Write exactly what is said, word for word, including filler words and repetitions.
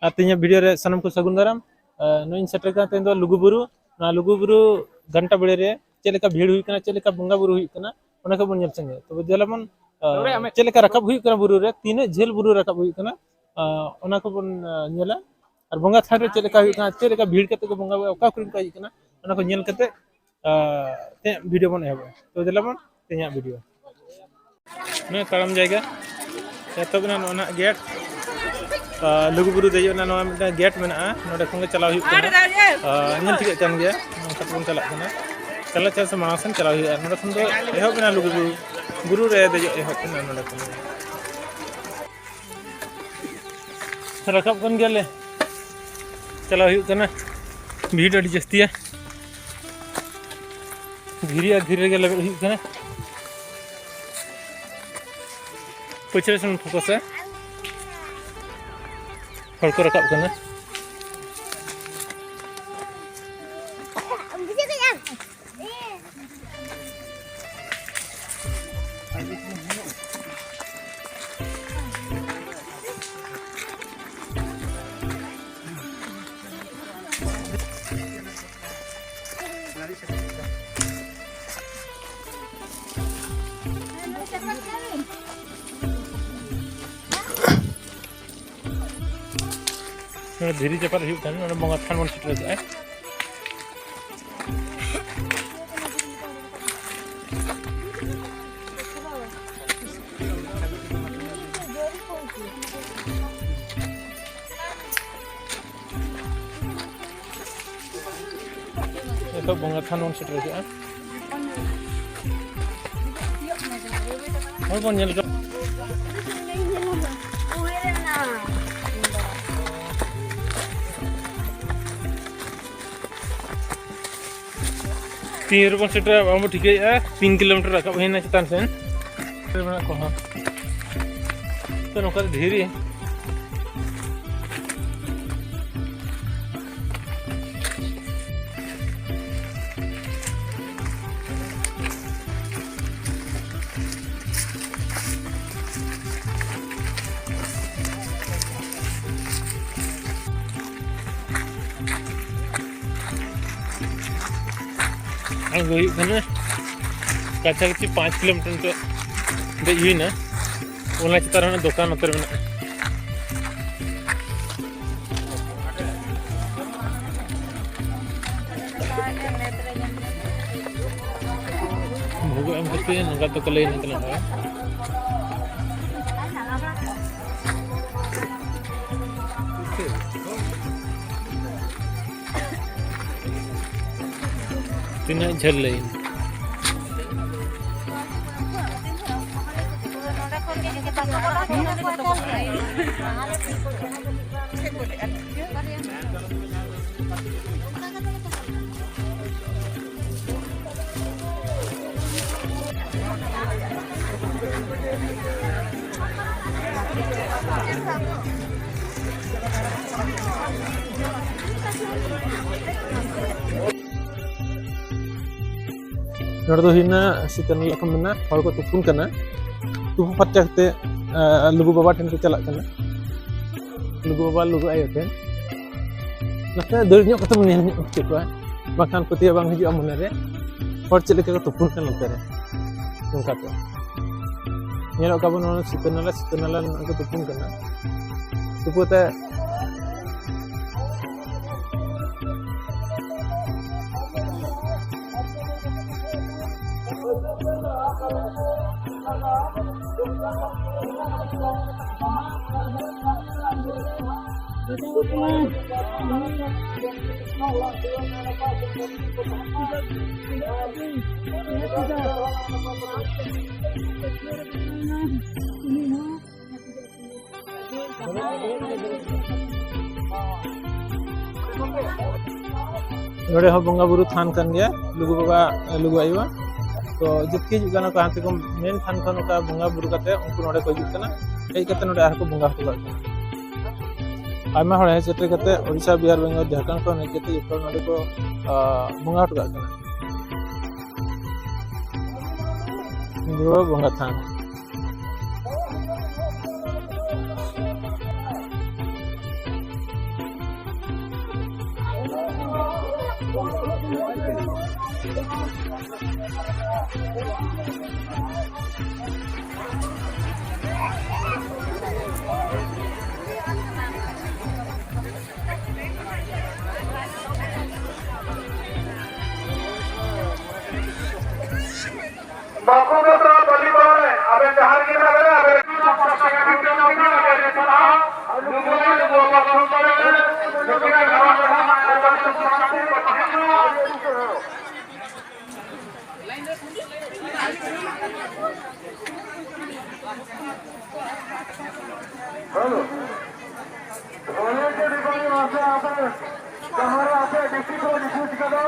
ᱟᱨ ᱛᱮᱦᱮᱧᱟᱜ ᱵᱷᱤᱰᱤᱭᱳ ᱨᱮ ᱥᱟᱱᱟᱢ ᱠᱚ ᱥᱟᱹᱜᱩᱱ ᱫᱟᱨᱟᱢ᱾ ᱟᱨ ᱱᱚᱜᱼᱚᱭ ᱤᱧ ᱥᱮᱴᱮᱨ ᱠᱟᱱᱟ ᱛᱮᱦᱮᱧ ᱫᱚ ᱞᱩᱜᱩᱵᱩᱨᱩ᱾ ᱱᱚᱣᱟ ᱞᱩᱜᱩᱵᱩᱨᱩ ᱜᱷᱟᱱᱴᱟ ᱵᱟᱲᱮ ᱨᱮ ᱪᱮᱫ ᱞᱮᱠᱟ ᱵᱷᱤᱲ ᱦᱩᱭᱩᱜ ᱠᱟᱱᱟ, ᱪᱮᱫ ᱞᱮᱠᱟ ᱵᱚᱸᱜᱟ ᱵᱩᱨᱩ ᱦᱩᱭᱩᱜ ᱠᱟᱱᱟ, ᱚᱱᱟ ᱠᱚᱵᱚᱱ ᱧᱮᱞ ᱥᱟᱸᱜᱮᱭᱟ᱾ ᱛᱚᱵᱮ ᱫᱮᱞᱟ ᱵᱚᱱ, ᱟᱨ ᱪᱮᱫ ᱞᱮᱠᱟ ᱨᱟᱠᱟᱵ ᱦᱩᱭᱩᱜ ᱠᱟᱱᱟ ᱵᱩᱨᱩ ᱨᱮ, ᱛᱤᱱᱟᱹᱜ ᱡᱷᱟᱹᱞ ᱵᱩᱨᱩ ᱨᱟᱠᱟᱵ ᱦᱩᱭᱩᱜ ᱠᱟᱱᱟ, ᱟᱨ ᱚᱱᱟ ᱠᱚᱵᱚᱱ, ᱟᱨ ᱧᱮᱞᱟ᱾ ᱟᱨ ᱵᱚᱸᱜᱟ ᱛᱷᱟᱱ ᱨᱮ ᱪᱮᱫ ᱞᱮᱠᱟ ᱦᱩᱭᱩᱜ ᱠᱟᱱᱟ, ᱪᱮᱫ ᱞᱮᱠᱟ ᱵᱷᱤᱲ ᱠᱟᱛᱮ ᱠᱚ ᱵᱚᱸᱜᱟ ᱵᱩᱨᱩᱭᱟ, ᱚᱠᱟ ᱠᱚᱨᱮᱱ ᱠᱚ ᱦᱮᱡ ᱠᱟᱱᱟ, ᱚᱱᱟ ᱠᱚ ᱧᱮᱞ ᱠᱟᱛᱮ, ᱟᱨ ᱛᱮᱦᱮᱧᱟᱜ ᱵᱷᱤᱰᱤᱭᱳ ᱵᱚᱱ ᱮᱦᱚᱵᱟ᱾ ᱛᱚ ᱫᱮᱞᱟ ᱵᱚᱱ ᱛᱮᱦᱮᱧᱟᱜ ᱵᱷᱤᱰᱤᱭᱳ᱾ ᱱᱚᱣᱟ ᱛᱟᱲᱟᱢ ᱡᱟᱭᱜᱟ ᱮᱛᱚᱦᱚᱵ ᱮᱱᱟ, ᱱᱚᱣᱟ ᱱᱟᱜ ᱜᱮᱴ᱾ ᱟᱨ ᱞᱩᱜᱩᱵᱩᱨᱩ ᱫᱮᱡᱚᱜ ᱨᱮᱱᱟᱜ ᱱᱚᱣᱟ ᱢᱤᱫᱴᱟᱝ ᱜᱮᱴ ᱢᱮᱱᱟᱜᱼᱟ, ᱱᱚᱸᱰᱮ ᱠᱷᱚᱱ ᱜᱮ ᱪᱟᱞᱟᱣ ᱦᱩᱭᱩᱜ ᱠᱟᱱᱟ᱾ ᱟᱨ ᱧᱮᱞ ᱴᱷᱤᱠᱟᱹᱜ ᱠᱟᱱ ᱜᱮᱭᱟ, ᱱᱚᱝᱠᱟ ᱛᱮᱵᱚᱱ ᱪᱟᱞᱟᱜ ᱠᱟᱱᱟ᱾ ᱪᱟᱞᱟᱜ ᱪᱟᱞᱟᱜ ᱥᱮ ᱢᱟᱲᱟᱝ ᱥᱮᱱ ᱪᱟᱞᱟᱣ ᱦᱩᱭᱩᱜᱼᱟ᱾ ᱱᱚᱸᱰᱮ ᱠᱷᱚᱱ ᱫᱚ ᱮᱦᱚᱵ ᱮᱱᱟ ᱞᱩᱜᱩᱵᱩᱨᱩ, ᱵᱩᱨᱩ ᱨᱮ ᱫᱮᱡᱚᱜ ᱮᱦᱚᱵ ᱮᱱᱟ ᱱᱚᱸᱰᱮ ᱠᱷᱚᱱ᱾ ᱨᱟᱠᱟᱵ ᱠᱟᱱ ᱜᱮᱭᱟᱞᱮ, ᱪᱟᱞᱟᱣ ᱦᱩᱭᱩᱜ ᱠᱟᱱᱟ᱾ ᱵᱷᱤᱲ ᱟᱹᱰᱤ ᱡᱟᱹᱥᱛᱤᱭᱟ, ᱫᱷᱤᱨᱤ ᱟᱨ ᱫᱷᱤᱨᱤ ᱨᱮᱜᱮ ᱞᱮᱵᱮᱫ ᱦᱩᱭᱩᱜ ᱠᱟᱱᱟ᱾ ᱯᱟᱹᱪᱷᱞᱟᱹ ᱥᱮᱱ ᱯᱷᱳᱠᱟᱥᱟ, ᱦᱚᱲ ᱠᱚ ᱨᱟᱠᱟᱵ ᱠᱟᱱᱟ᱾ ᱱᱚᱰᱮ ᱫᱷᱤᱨᱤ ᱪᱟᱯᱟᱫ ᱦᱩᱭᱩᱜ ᱠᱟᱱᱟ, ᱱᱚᱰᱮ ᱵᱚᱸᱜᱟ ᱛᱷᱟᱱ ᱵᱚᱱ ᱥᱮᱴᱮᱨ ᱠᱟᱜᱼᱟ᱾ ᱱᱤᱛᱚᱜ ᱵᱚᱸᱜᱟ ᱛᱷᱟᱱ ᱵᱚᱱ ᱥᱮᱴᱮᱨ ᱠᱮᱜᱼᱟ᱾ ᱦᱚᱲ ᱵᱚᱱ ᱧᱮᱞ ᱦᱚᱪᱚ᱾ ᱛᱤᱱ ᱨᱮᱵᱚᱱ ᱥᱮᱴᱮᱨᱟ, ᱵᱟᱵᱚᱱ ᱴᱷᱤᱠᱟᱹᱭᱮᱫᱼᱟ᱾ ᱛᱤᱱ ᱠᱤᱞᱳᱢᱤᱴᱟᱨ ᱨᱟᱠᱟᱵ ᱦᱩᱭᱱᱟ ᱪᱮᱛᱟᱱ ᱥᱮᱱ᱾ ᱢᱮᱱᱟᱜ ᱠᱚᱣᱟ᱾ ᱛᱚ, ᱱᱚᱝᱠᱟ ᱫᱷᱤᱨᱤ᱾ ᱟᱬᱜᱚ ᱦᱩᱭᱩᱜ ᱠᱟᱱᱟ᱾ ᱠᱟᱪᱷᱟ ᱠᱟᱪᱷᱤ ᱯᱟᱸᱪ ᱠᱤᱞᱳᱢᱤᱴᱟᱨ ᱱᱤᱛᱚᱜ ᱫᱮᱡ ᱦᱩᱭᱱᱟ᱾ ᱚᱱᱟ ᱪᱮᱛᱟᱱ ᱨᱮ ᱫᱚᱠᱟᱱ ᱱᱚᱛᱮ ᱨᱮ ᱢᱮᱱᱟᱜᱼᱟ᱾ ᱵᱷᱩᱜᱟᱹᱜ ᱮᱢ ᱠᱟᱛᱮ ᱱᱚᱝᱠᱟ ᱛᱮᱠᱚ ᱞᱟᱹᱭ ᱱᱚᱛᱮ ᱱᱚᱝᱠᱟ᱾ ᱛᱤᱱᱟᱹᱜ ᱡᱷᱟᱹᱞ ᱞᱟᱹᱭᱤᱱ? ᱱᱚᱰᱮ ᱫᱚ ᱦᱩᱭᱱᱟ ᱥᱤᱛᱟᱹ ᱱᱟᱞᱟ ᱠᱚ ᱢᱮᱱᱟᱜᱼᱟ, ᱦᱚᱲ ᱠᱚ ᱛᱩᱯᱩᱱ ᱠᱟᱱᱟ᱾ ᱛᱩᱯᱩ ᱯᱷᱟᱨᱪᱟ ᱠᱟᱛᱮ, ᱟᱸ, ᱞᱩᱜᱩ ᱵᱟᱵᱟ ᱴᱷᱮᱱ ᱠᱚ ᱪᱟᱞᱟᱜ ᱠᱟᱱᱟ, ᱞᱩᱜᱩ ᱵᱟᱵᱟ, ᱞᱩᱜᱩ ᱟᱭᱳ ᱴᱷᱮᱱ᱾ ᱱᱟᱥᱮ ᱫᱟᱹᱲ ᱧᱚᱜ ᱠᱟᱛᱮ ᱵᱚᱱ ᱧᱮᱞ ᱧᱚᱜ ᱦᱚᱪᱚ ᱠᱚᱣᱟ, ᱵᱟᱝᱠᱷᱟᱱ ᱯᱟᱹᱛᱭᱟᱹᱣ ᱵᱟᱝ ᱦᱤᱡᱩᱜᱼᱟ ᱢᱚᱱᱮᱨᱮ, ᱦᱚᱲ ᱪᱮᱫ ᱞᱮᱠᱟ ᱠᱚ ᱛᱩᱯᱩᱱ ᱠᱟᱱᱟ ᱱᱚᱛᱮ ᱨᱮ᱾ ᱱᱚᱝᱠᱟᱛᱮ ᱧᱮᱞᱚᱜ ᱠᱟᱱᱟ ᱵᱚᱱ, ᱱᱚᱣᱟ ᱥᱤᱛᱟᱹ ᱱᱟᱞᱟ, ᱥᱤᱛᱟᱹ ᱱᱟᱞᱟ ᱨᱮ ᱱᱚᱜᱼᱚᱭ ᱠᱚ ᱛᱩᱯᱩᱱ ᱠᱟᱱᱟ᱾ ᱛᱩᱯᱩ ᱠᱟᱛᱮ ᱱᱚᱰᱮ ᱦᱚᱸ ᱵᱚᱸᱜᱟ ᱵᱩᱨᱩ ᱛᱷᱟᱱ ᱠᱟᱱ ᱜᱮᱭᱟ, ᱞᱩᱜᱩ ᱵᱟᱵᱟ, ᱞᱩᱜᱩ ᱟᱭᱳᱣᱟᱜ᱾ ᱛᱚ ᱡᱚᱛᱚ ᱦᱤᱡᱩᱜ ᱠᱟᱱᱟ ᱠᱚ ᱦᱟᱱᱛᱮ ᱠᱚ ᱢᱮᱱ ᱛᱷᱟᱱ ᱠᱷᱚᱱ ᱚᱱᱠᱟ ᱵᱚᱸᱜᱟ ᱵᱩᱨᱩ ᱠᱟᱛᱮ ᱩᱱᱠᱩ ᱱᱚᱰᱮ ᱠᱚ ᱦᱤᱡᱩᱜ ᱠᱟᱱᱟ, ᱦᱮᱡ ᱠᱟᱛᱮ ᱱᱚᱰᱮ ᱟᱨᱦᱚᱸ ᱠᱚ ᱵᱚᱸᱜᱟ ᱦᱚᱴᱚ ᱠᱟᱜ ᱠᱟᱱᱟ᱾ ᱟᱭᱢᱟ ᱦᱚᱲ ᱦᱮᱡ ᱥᱮᱴᱮᱨ ᱠᱟᱛᱮ ᱳᱰᱤᱥᱟ, ᱵᱤᱦᱟᱨ, ᱵᱮᱝᱜᱚᱞ, ᱡᱷᱟᱲᱠᱷᱚᱸᱰ ᱠᱷᱚᱱ ᱦᱮᱡ ᱠᱟᱛᱮ ᱡᱚᱛᱚ ᱦᱚᱲ ᱱᱚᱰᱮ ᱠᱚ, ᱟᱸ, ᱵᱚᱸᱜᱟ ᱦᱚᱴᱚ ᱠᱟᱜ ᱠᱟᱱᱟ᱾ ᱱᱚᱰᱮ ᱵᱚᱸᱜᱟ ᱛᱷᱟᱱ᱾ ᱵᱟᱠᱚ ᱵᱟᱛᱨᱟ ᱵᱟᱹᱞᱤ ᱯᱟᱲᱟ ᱨᱮ ᱟᱵᱮᱱ ᱡᱟᱦᱟᱸ ᱨᱮᱜᱮ ᱢᱮᱱᱟᱜ ᱵᱮᱱᱟ, ᱟᱵᱮᱱ ᱱᱩᱠᱩ ᱵᱟᱵᱟ ᱠᱚ ᱛᱟᱵᱮᱱ, ᱱᱩᱠᱤᱱᱟᱜ ᱜᱷᱟᱨᱚᱸᱡᱽ ᱨᱮᱦᱚᱸ ᱟᱵᱮᱱ ᱠᱚ ᱥᱟᱱᱛᱤ ᱠᱚ ᱛᱟᱦᱮᱱ ᱢᱟ᱾ ᱦᱮᱞᱳ᱾ ᱚᱱᱮ ᱡᱮ ᱰᱤᱵᱟᱹ ᱟᱯᱮ, ᱟᱯᱮ, ᱡᱟᱦᱟᱸ ᱨᱮ ᱟᱯᱮ ᱰᱤᱥᱤ ᱠᱚ ᱰᱤᱥᱤ ᱠᱟᱫᱟ,